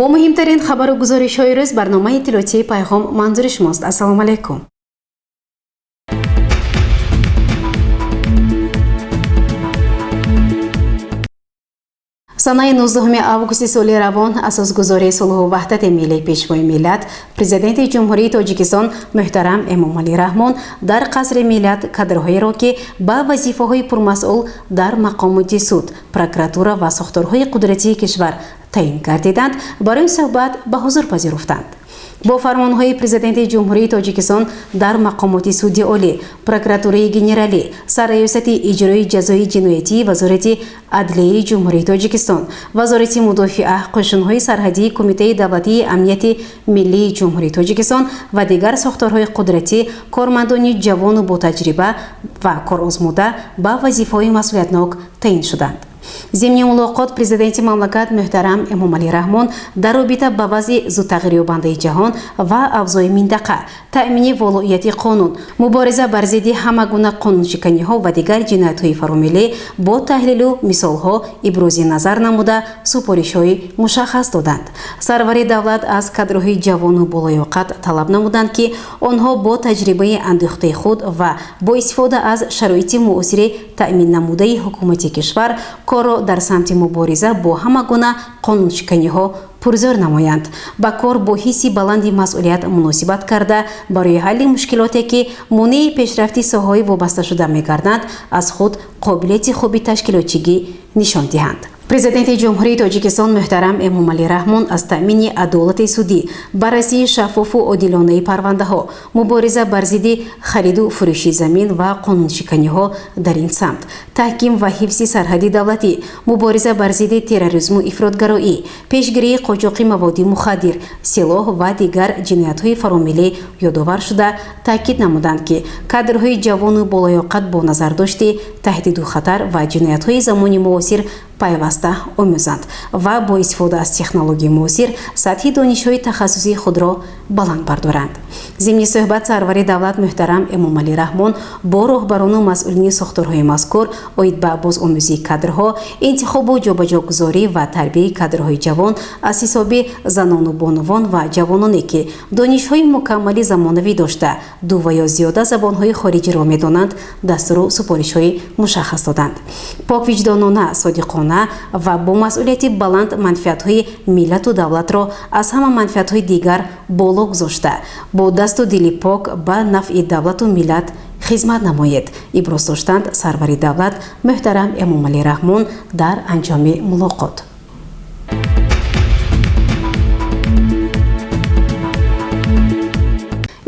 Бо муҳимтарин хабару гузоришҳои рӯз барномаи иттилоотии «Пайғом» манзури шумост. Ассалому алайкум. Санаи 19 августи соли равон асосгузори сулҳу ваҳдати миллӣ, Пешвои миллат, Президенти Ҷумҳурии Тоҷикистон муҳтарам Эмомалӣ Раҳмон дар Қасри миллат кадрҳоеро, ки ба вазифаҳои пурмасъул дар мақомоти суд, прокуратура ва сохторҳои қудратии кишвар таъин гардиданд, барои суҳбат ба ҳузур пазируфтанд. Бо фармонҳои Президенти Ҷумҳурии Тоҷикистон дар мақомоти Суди Олӣ, Прокуратураи Генералӣ, Сарраёсати иҷрои ҷазои ҷиноятии Вазорати адлияи Ҷумҳурии Тоҷикистон, Вазорати мудофиа, қӯшунҳои сарҳадии, Кумитаи давлатии амнияти миллии Ҷумҳурии Тоҷикистон ва дигар сохторҳои қудратӣ кормандони ҷавону ботаҷриба ва корозмуда ба вазифаҳои масъулиятнок таъин шуданд. Зимни мулоқот президенти мамлакат муҳтарам Эмомалӣ Раҳмон дар робита ба вазъи зудтағйирёбандаи ҷаҳон ва авзои минтақа, таъмини волоияти қонун, мубориза бар зидди ҳама гуна қонуншиканиҳо ва дигар ҷиноятҳои фаромиллӣ бо таҳлилу мисолҳо ибрози назар намуда, супоришҳои мушаххас доданд. Сарвари давлат аз кадрҳои ҷавону болоёқат талаб намуданд, ки онҳо бо таҷрибаи андӯхтаи худ ва бо истифода аз шароити муосири таъминнамудаи ҳукумати кишвар корро дар самти мубориза бо ҳама гуна қонуншиканиҳо пурзӯр намоянд, ба кор бо ҳисси баланди масъулият муносибат карда, барои ҳалли мушкилоте, ки монеи пешрафти соҳаҳои вобасташуда мегарданд, аз худ қобилияти хуби ташкилотчигӣ нишон диҳанд. Президенти Ҷумҳурии Тоҷикистон муҳтарам Эмомалӣ Раҳмон аз таъмини адолати судӣ, баррасии шаффофу одилонаи парвандаҳо, мубориза бар зидди хариду фурӯши замин ва қонуншиканиҳо дар ин самт, таҳким ва ҳифзи сарҳади давлатӣ, мубориза бар зидди терроризму ифротгароӣ, пешгирии қочоқи маводи мухаддир, силоҳ ва дигар ҷиноятҳои фаромиллӣ ёдовар шуда, таъкид намуданд, ки кадрҳои ҷавону болоёқат бо назардошти таҳдиду хатар ва ҷиноятҳои замони муосир пайваста омӯзанд ва бо истифода аз технологияи муосир сатҳи донишҳои тахассусии худро баланд бардоранд. Зимни суҳбат сарвари давлат муҳтарам Эмомалӣ Раҳмон бо роҳбарону масъулини сохторҳои мазкур оид ба бозомӯзии кадрҳо, интихобу ҷобаҷогузорӣ ва тарбияи кадрҳои ҷавон аз ҳисоби занону бонувон ва ҷавононе, ки донишҳои мукаммали замонавӣ дошта, ду ва ё зиёда забонҳои хориҷиро медонанд, дастуру супоришҳои мушаххас доданд. Поквиҷдонона, содиқона ва бо масъулияти баланд манфиатҳои миллату давлатро аз ҳама манфиатҳои дигар боло гузошта, бо дасту дили пок ба нафъи давлату миллат хизмат намоед, иброз доштанд сарвари давлат муҳтарам Эмомалӣ Раҳмон дар анҷоми мулоқот.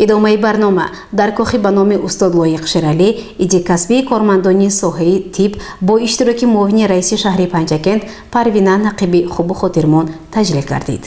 Идомаи барнома. Дар кохи ба номи устод Лоиқ Шералӣ иди касбии кормандони соҳаи тиб бо иштироки муовини раиси шаҳри Панҷакент Парвина Нақиби хубу хотирмон таҷлил гардид.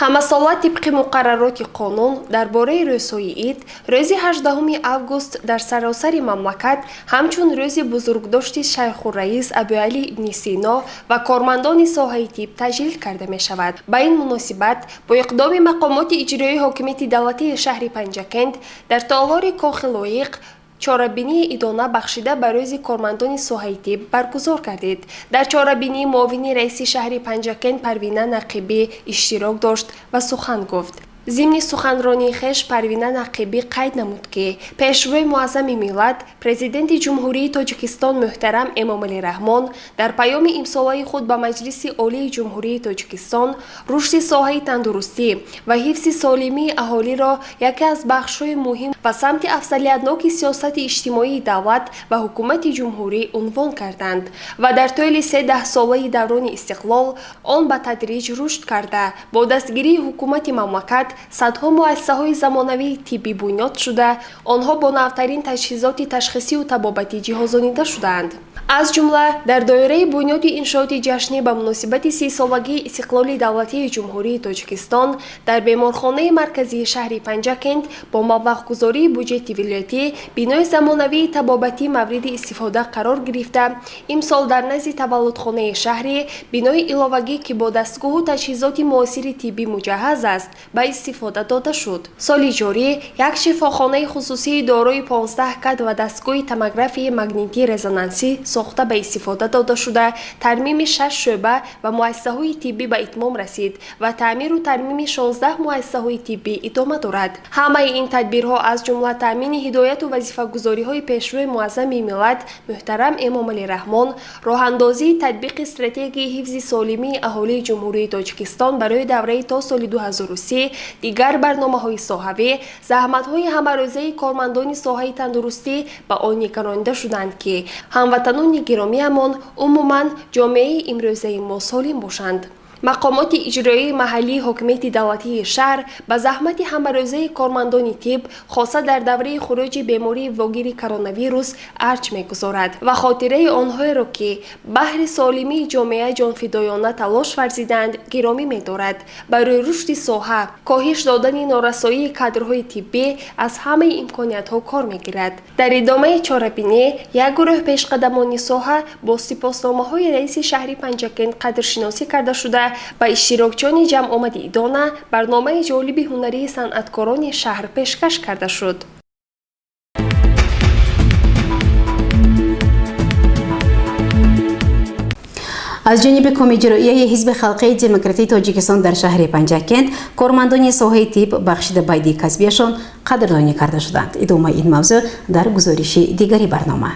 Ҳамасола тибқи муқаррароти қонун дар бораи рӯзҳои ид, рӯзи 18 август дар саросари мамлакат ҳамчун рӯзи бузургдошти Шайхурраис Абуалӣ ибни Сино ва кормандони соҳаи тиб таҷлил карда мешавад. Ба ин муносибат бо иқдоми мақомоти иҷроии ҳокимияти давлатии шаҳри Панҷакент дар толори кохи Лоиқ чорабинии идона бахшида ба рӯзи кормандони соҳаи тиб баргузор гардид. Дар чорабинӣ муовини раиси шаҳри Панҷакент Парвина Нақибӣ иштирок дошт ва сухан гуфт. Зимни суханронии хеш Парвина Нақибӣ қайд намуд, ки Пешвои муаззами миллат, Президенти Ҷумҳурии Тоҷикистон муҳтарам Эмомалӣ Раҳмон дар паёми имсолаи худ ба Маҷлиси Олии Ҷумҳурии Тоҷикистон рушди соҳаи тандурустӣ ва ҳифзи солимии аҳолиро яке аз бахшҳои муҳим ва самти афзалиятноки сиёсати иҷтимоии давлат ва ҳукумати ҷумҳурӣ унвон карданд ва дар тӯли се даҳсолаи даврони истиқлол он ба тадриҷ рушд карда, бо дастгирии ҳукумати мамлакат садҳо муассисаҳои замонавии тиббӣ бунёд шуда, онҳо бо навтарин таҷҳизоти ташхисию табобатӣ ҷиҳозонида шудаанд. Аз ҷумла дар доираи бунёди иншооти ҷашнӣ ба муносибати 30-солагии истиқлоли давлатии Ҷумҳурии Тоҷикистон дар беморхонаи марказии шаҳри Панҷакент бо маблағгузории буҷети вилоятӣ бинои замонавии табобатӣ мавриди истифода қарор гирифта, имсол дар назди таваллудхонаи шаҳрӣ бинои иловагӣ, ки бо дастгоҳу таҷҳизоти муосири тиббӣ муҷаҳҳаз аст, ба истифода дода шуд. Соли ҷорӣ як шифохонаи хусусии дорои 15 кат ва дастгоҳи томографияи магнитӣ резонансӣ сохта ба истифода дода шуда, тармими 6 шӯъба ва муассисаҳои тиббӣ ба итмом расид ва таъмиру тармими 16 муассисаҳои тиббӣ идома дорад. Ҳамаи ин тадбирҳо, аз ҷумла таъмини ҳидояту вазифагузориҳои Пешвои Муаззами миллат муҳтарам Эмомалӣ Раҳмон, роҳандозии татбиқи стратегияи ҳифзи солимии аҳолии Ҷумҳурии Тоҷикистон барои давраи то соли 2030, дигар барномаҳои соҳавӣ, заҳматҳои ҳамарӯзаи кормандони соҳаи тандурустӣ ба он нигаронида шуданд, ки ҳамватанони гиромиамон, умуман ҷомеаи имрӯзаи мо солим бошанд. Мақомоти иҷроии маҳаллии ҳокимияти давлатии шаҳр ба заҳмати ҳамарӯзаи кормандони тиб, хоса дар давраи хуруҷи бемории вогири коронавирус, арҷ мегузорад ва хотираи онҳоеро, ки баҳри солимии ҷомеа ҷонфидоёна талош варзиданд, гиромӣ медорад. Барои рушди соҳа, коҳиш додани норасоии кадрҳои тиббӣ аз ҳамаи имкониятҳо кор мегирад. Дар идомаи чорабинӣ як гурӯҳ пешқадамони соҳа бо сипосномаҳои раиси шаҳри Панҷакент қадршиносӣ карда шуда, ба иштирокчиёни ҷамъомади идона барномаи ҷолиби ҳунарии санъаткорони шаҳр пешкаш карда шуд. Аз ҷониби Комиҷроияи Ҳизби Халқии Демократии Тоҷикистон дар шаҳри Панҷакент кормандони соҳаи тиб бахшида ба иди касбияшон қадрдонӣ карда шуданд. Идомаи ин мавзӯъ дар гузориши дигари барнома.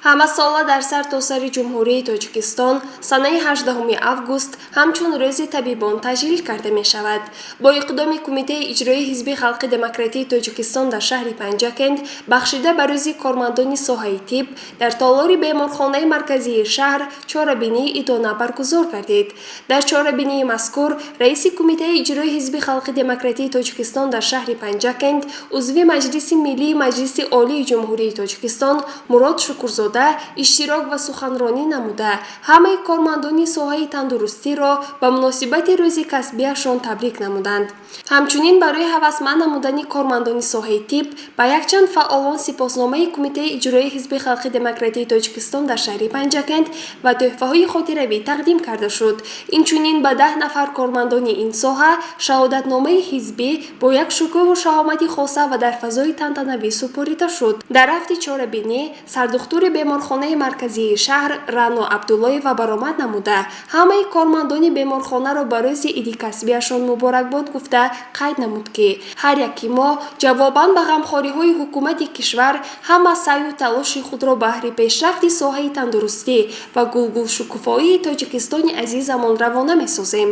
Ҳамасола дар сартосари Ҷумҳурии Тоҷикистон санаи 18 август ҳамчун Рӯзи табибон таҷлил карда мешавад. Бо иқдоми Кумитаи иҷроии Ҳизби Халқи Демократии Тоҷикистон дар шаҳри Панҷакент бахшида ба рӯзи кормандони соҳаи тиб дар толори беморхонаи марказии шаҳр чорабинии идона баргузор гардид. Дар чорабинии мазкур раиси Кумитаи иҷроии Ҳизби Халқи Демократии Тоҷикистон дар шаҳри Панҷакент, узви Маҷлиси Миллии Маҷлиси Олии Ҷумҳурии Тоҷикистон Мурод Шукурзода иштирок ва суханронӣ намуда, ҳамаи кормандони соҳаи тандурустиро ба муносибати рӯзи касбияшон табрик намуданд. Ҳамчунин барои ҳавасманд намудани кормандони соҳаи тиб ба якчанд фаъолон сипосномаи Кумитаи иҷроии Ҳизби Халқи Демократии Тоҷикистон дар шаҳри Панҷакент ва тӯҳфаҳои хотиравӣ тақдим карда шуд. Инчунин ба 10 нафар кормандони ин соҳа шаҳодатномаи ҳизбӣ бо як шукӯҳу шаҳомати хоса ва дар фазои тантанавӣ супорида шуд. Дар рафти чорабинӣ сардухтури беморхонаи марказии шаҳр Рано Абдуллоева баромад намуда, ҳамаи кормандони беморхонаро ба рӯзи иди касбияшон муборакбод гуфта, қайд намуд, ки ҳар яки мо ҷавобан ба ғамхориҳои ҳукумати кишвар ҳама саъю талоши худро баҳри пешрафти соҳаи тандурустӣ ва гулгулшукуфоии Тоҷикистони азизамон равона месозем.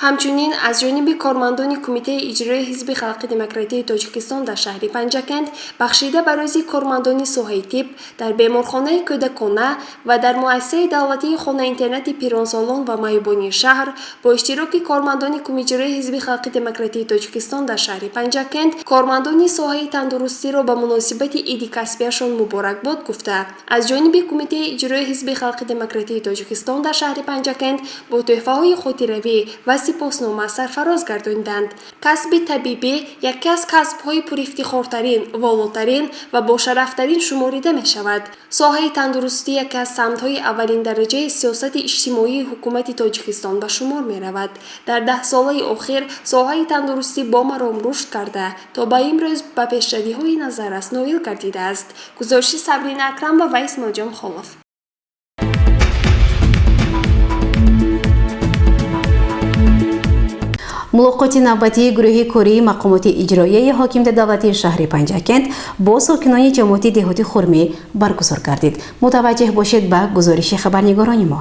Ҳамчунин аз ҷониби кормандони Кумитаи иҷроии Ҳизби Халқи Демократии Тоҷикистон дар шаҳри Панҷакент бахшида ба рӯзи кормандони соҳаи тиб дар беморхонаи кӯдакона ва дар муассисаи давлатии хона-интернати пиронсолон ва маъюбони шаҳр бо иштироки кормандони Кумиҷроии Ҳизби Халқи Демократии Тоҷикистон дар шаҳри Панҷакент кормандони соҳаи тандурустиро ба муносибати иди касбияшон муборакбод гуфта, аз ҷониби Кумитаи иҷроии Ҳизби Халқи Демократии Тоҷикистон дар шаҳри Панҷакент бо тӯҳфаҳои хотиравӣ ва сипоснома сарфароз гардониданд. Касби табибӣ яке аз касбҳои пурифтихортарин, волотарин ва бошарафтарин шуморида мешавад. Соҳаи тандурустӣ яке аз самтҳои аввалиндараҷаи сиёсати иҷтимоии ҳукумати Тоҷикистон ба шумор меравад. Дар даҳсолаи охир соҳаи тандурустӣ бомаром рушд карда, то ба имрӯз ба пешравиҳои назаррас ноил гардидааст. Гузориши Сабрина Акрамова ва Исмоилҷон Холов. Мулоқоти навбатии гурӯҳи кории мақомоти иҷроияи ҳокимияти давлатии шаҳри Панҷакент бо сокинони ҷамоати деҳоти Хурмӣ баргузор гардид. Мутаваҷҷеҳ бошед ба гузориши хабарнигорони мо.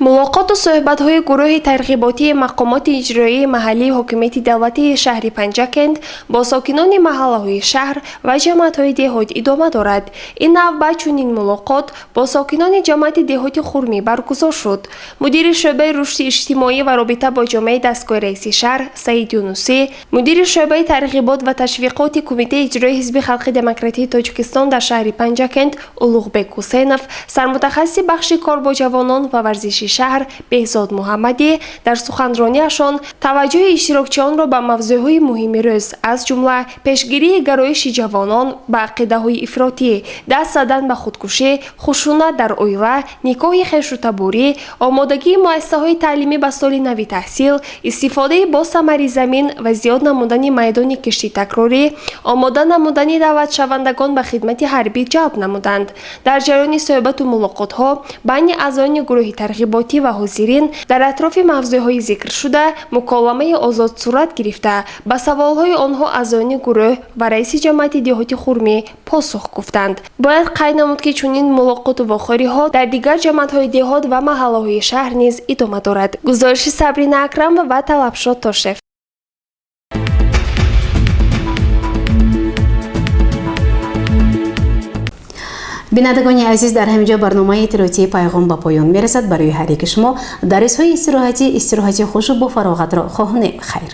Мулоқоту суҳбатҳои гурӯҳи тарғиботии мақомоти иҷроии маҳаллии ҳокимияти давлатии шаҳри Панҷакент бо сокинони маҳаллаҳои шаҳр ва ҷамоатҳои деҳот идома дорад. Ин навбат чунин мулоқот бо сокинони ҷамоати деҳоти Хурмӣ баргузор шуд. Мудири шӯъбаи рушди иҷтимоӣ ва робита бо ҷомеаи дастгоҳи раиси шаҳр Саид Юнусӣ, мудири шӯъбаи тарғибот ва ташвиқоти Кумитаи иҷроии Ҳизби Халқи Демократии Тоҷикистон дар шаҳри Панҷакент Улуғбек Ҳусейнов, сармутахассиси бахши кор бо ҷавонон ва варзиши шаҳр Беҳзод Муҳаммадӣ дар суханрониашон таваҷҷӯҳи иштирокчиёнро ба мавзӯъҳои муҳими рӯз, аз ҷумла пешгирии гароиши ҷавонон ба ақидаҳои ифротӣ, даст задан ба худкушӣ, хушунат дар оила, никоҳи хешутаборӣ, омодагии муассисаҳои таълимӣ ба соли нави таҳсил, истифодаи босамари замин ва зиёд намудани майдони кишти такрорӣ, омода намудани даъватшавандагон ба хидмати ҳарбӣ ҷалб намуданд. Дар ҷараёни суҳбату мулоқотҳо байни аъзоёни гурӯҳи тарғиботӣ ва ҳозирин дар атрофи мавзӯъҳои зикршуда муколамаи озод сурат гирифта, ба саволҳои онҳо аъзоёни гурӯҳ ва раиси ҷамоати деҳоти Хурмӣ посух гуфтанд. Бояд қайд намуд, ки чунин мулоқоту вохӯриҳо дар дигар ҷамоатҳои деҳот ва маҳаллаҳои шаҳр низ идома дорад. Гузориши Сабрина Акрамова ва Талабшод Тошев. Бинандагони азиз, дар ҳамин ҷо барномаи иттилоотии Пайғом ба поён мерасад. Барои ҳар яки шумо дар рӯзҳои истироҳатӣ истироҳати хушу бофароғатро хоҳонем. Хайр.